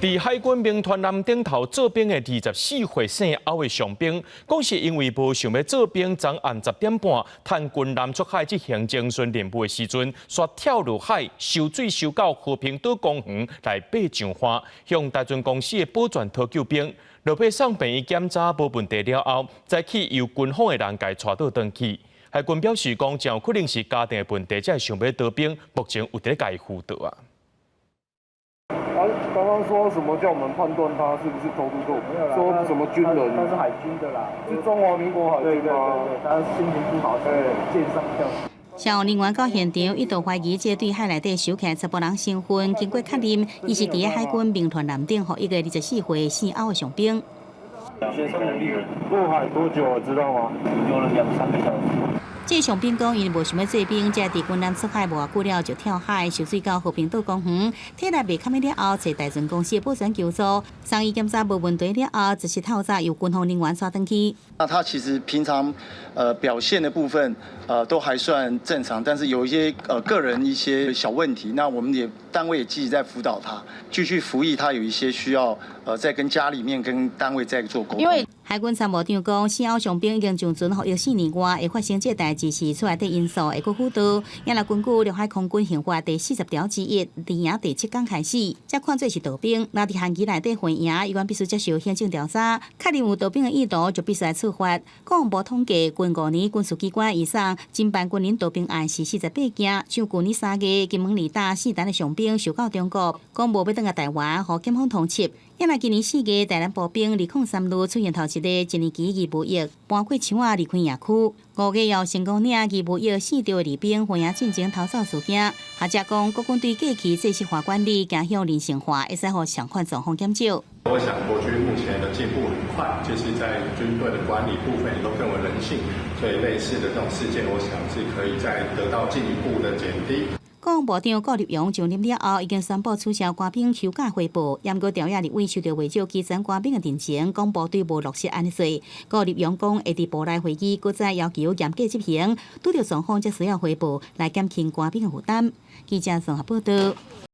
佇海軍民團艦頂頭做兵的24歲姓歐的上兵，講是因為無想欲做兵，昨暗10點半趁軍艦出海執行偵巡任務的時陣，煞跳入海，泅水泅到和平島公園來爬上岸，向大船公司的保全討救兵。落尾送病院檢查無問題了後，才去由軍方的人共帶倒轉去。海軍表示講，真有可能是家庭的問題，才會想欲逃兵，目前有佇咧共伊輔導啊。他剛剛說什麼叫我們判斷他是不是偷渡客？說什麼軍人？他是海軍的啦，是中華民國海軍嗎？對對對，他心情不好，對，箭上跳。消防人員到現場，一度懷疑這對海內底收起查埔人身份，經過確認，伊是佇海軍民團艦頂服役的24歲姓歐的上兵。入海多久知道嗎？游了兩三個小時。這上兵講，𪜶無想欲做兵，才佇軍艦出海無偌久了就跳海，泅水到和平島公園，體力袂堪了後，揣大船公司的保全求助，送醫檢查無問題了後，就是透早由軍方人員帶轉去。那他其實平常，表現的部分，都還算正常，但是有一些，個人一些小問題，那我們也單位也積極在輔導他，繼續服役，他有一些需要，再跟家裡面跟單位再做溝通。因為海軍參謀長講，姓歐上兵已經上船服役4年外，會發生這代誌是厝內底因素，會閣輔導。也若根據陸海空軍刑法第40條之一，離營第七工開始，才看做是逃兵。若佇限期內底還營，依然必須接受行政調查，確認有逃兵的意圖，就必須來處罰。國防部統計，近5年軍事機關移送偵辦軍人逃兵案是48件，像舊年3月，金門二打四單的上兵受到中國，講無欲轉來台灣，予檢方通緝。也若今年4月，台南步兵203旅出現頭一個一年期義務役搬過牆仔離開營區。5月由成功領義務役4兆的二兵還營進前逃走事件，學者講國軍對過去制式化管理走向人性化，會使予相款狀況減少。我想國軍目前的進步很快，就是在軍隊的管理部分也都更為人性，所以類似的這種事件，我想是可以再得到進一步的減低。國防部長顧立雄上任了後，已經宣布取消官兵休假回報，毋過朝野立委受著袂少基層官兵的陳情，講部隊無落實按呢做。顧立雄講會佇部內會議，閣再要求嚴格執行，拄著狀況才需要回報，來減輕官兵的負擔。記者綜合報道。